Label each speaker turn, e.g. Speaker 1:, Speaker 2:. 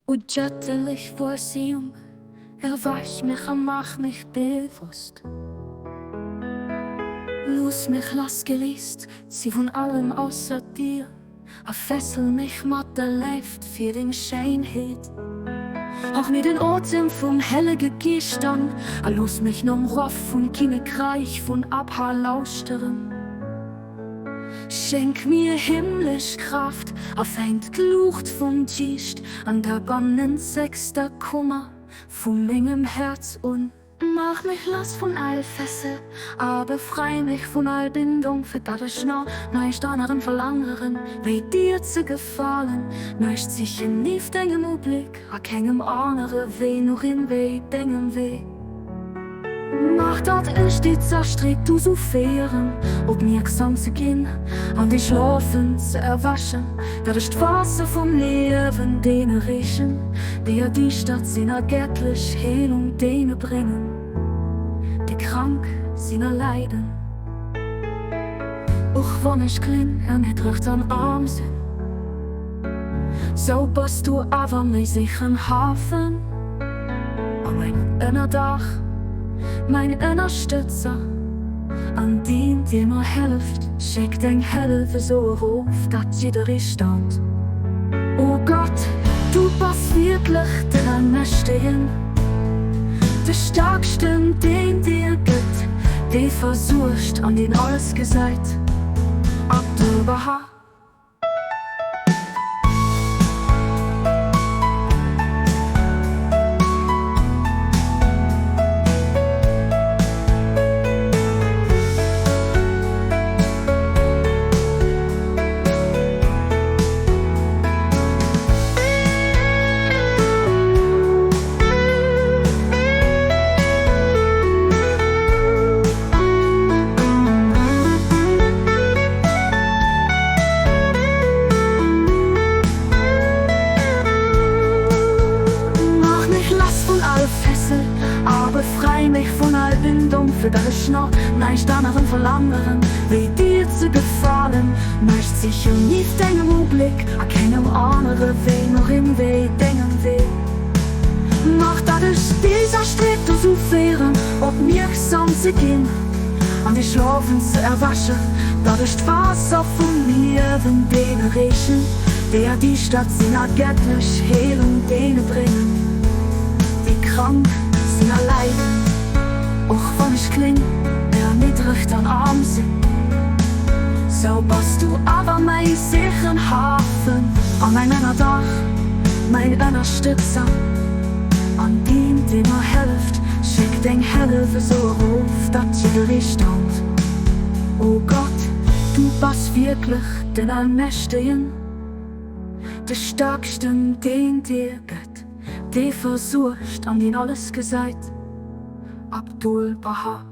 Speaker 1: O göttlich Vorsehung, erwach mich a mach mich bewusst. Looss mich lassgeléist si vun allem ausser dir, a fessel mich mat der Léift fir deng Schéinheet. Hauch mir den Otem vum hellege Geescht an, a looss mich nom Ruff vum Kinnekreich vun Abha lauschteren. Schenk mir himmlesch Kraaft a fänk d'Luucht vum Geescht an der bannenzegster Kummer vu mengem Häerz un. Maach mech lass vun all Fessel a befrei mech vun all Bindung, fir datt ech no näischt anerem verlangeren, wéi dir ze gefalen, näischt sichen nieft dengem Ubléck a kengem anere Wee norin wéi dengem Wee. Maach datt ech déi Zerstreet dozou féieren, opmierksam ze ginn an déi Schlofen ze erwächen, datt ech d'Waasser vum Liewen deene reechen, déi erdiischtert sinn, a gättlech Heelung deene bréngen, déi krank sinn a leiden. Och wann ech kleng, erniddregt an aarm sinn, sou bass du awer méi sécheren Hafen a mäin Ënnerdach, mäin Ënnerstëtzer an deen, dee mer hëlleft. Schéck deng Hëllef esou erof, datt jidderee staunt. O Gott, du bass wierklech den Allmächtegen, de Staarksten, deen dir gëtt, dee versuergt an deen alles gesäit. Abdu'l-Bahá. Maach mech lass vun all Fessel a befrei mech vun all Bindung, fir dat ech no näischt anerem verlangeren, wéi dir ze gefalen. Näischt sichen nieft dengem Ubléck a kengem anere Wee norin wéi dengem Wee. Maach dat ech deeser Street dozou féieren, opmierksam ze ginn an déi Schlofen ze erwächen, dat ech d'Waasser vum Liewen deene reechen, déi erdiischtert sinn, a gättlech Heelung deene bréngen, déi krank sinn a leiden. Och wann ech kléng, erniddregt an aarm sinn, sou bass du awer mäi sécheren Hafen a mäin Ënnerdach, mäin Ënnerstëtzer an deen, dee mer hëlleft. Schéck deng Hëllef esou erof, datt jidderee staunt. O Gott, du bass wierklech den Allmächtegen, de Staarksten, deen dir gëtt, dee versuergt an deen alles gesäit. Abdu'l-Bahá.